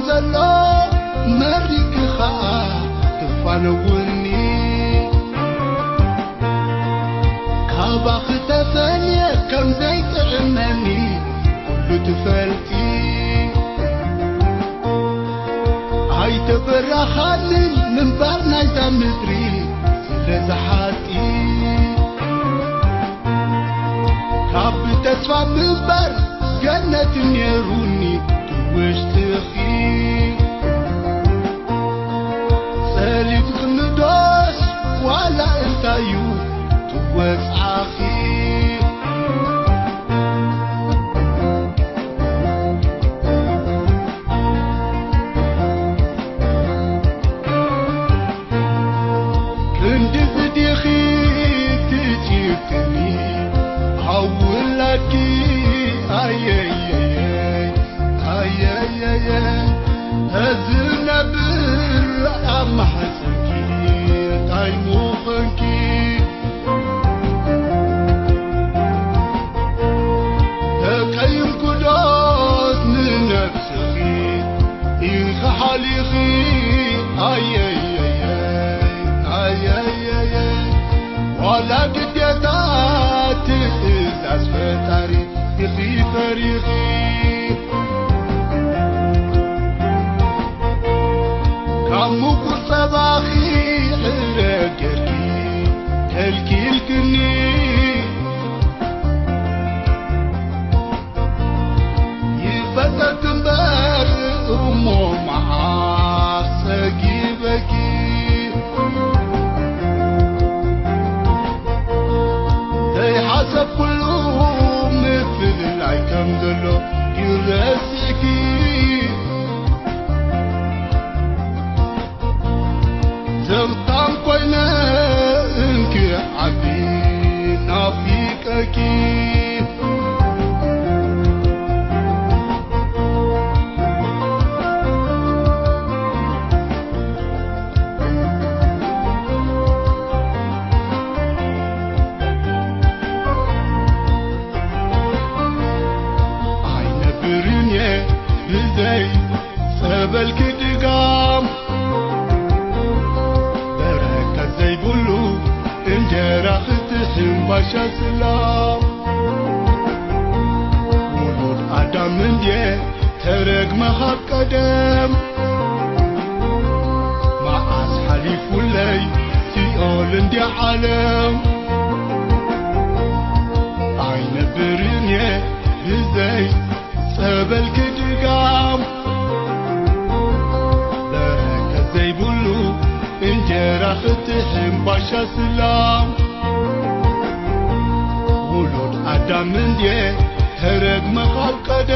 ዘሎ መሪርኪ ኸኣ ትፋነውኒ። ካባኺ ተፈልየ ከም ዘይጥዕመኒ ኩሉ ትፈልጢ። ኣይተበራኻንን ምንባር ናይዛ ምድሪ ስለ ዝሓጢ። ካብ ተስፋ ምንባር ገነት ነይሩኒ ውሽጥኺ። ጸሊም ክንዶስ ዋላ እንታዩ ትወጽዓኺ። ክንድዚ ዲኺ ትጭክኒ ኣብ ውላድኪ? ኣየየየ፣ ኣየየየ፣ ተዝነብር ኣብ ማሕጸንኪ ታይ ምኾንኪ? ተቀይምኩ ዶስ ንነብስኺ ኢኺ ሓሊኺ? ኣየየየ፣ ኣየየየ፣ ዋላ ግዴታ ትእዛዝ ፈጣሪ ኢኺ ፈሪኺ? ካብ ምቁር ጸባኺ ሕረ ጌርኪ ከልኪልክኒ። ይፈተክ እምበር እሞ መዓስ ጸጊበኪ? ዘይሓሰብኩሉ ምፍልላይ ከም ዘሎ ይረስዕኪ። ዘምታም ኮይነ እንክዓቢ ናፊቀኪ። ኣይነብርን እየ ብዘይ ጸበልኪ ድጋም። በረከት ዘይብሉ እንጀራ ክትሕም ባሻ ስላም። ውሉድ ኣዳም እንድየ ተረግመ ካብ ቀደም። መዓስ ሓሊፉለይ ሲኦል እንድያ ዓለም። ኣይነብርን እየ ብዘይ ጸበልኪ ድጋም። በረከት ዘይብሉ እንጀራ ክትሕም ባሻ ስላም። ውሉድ ኣዳም እንድየ ተረግመ ካብ ቀደም።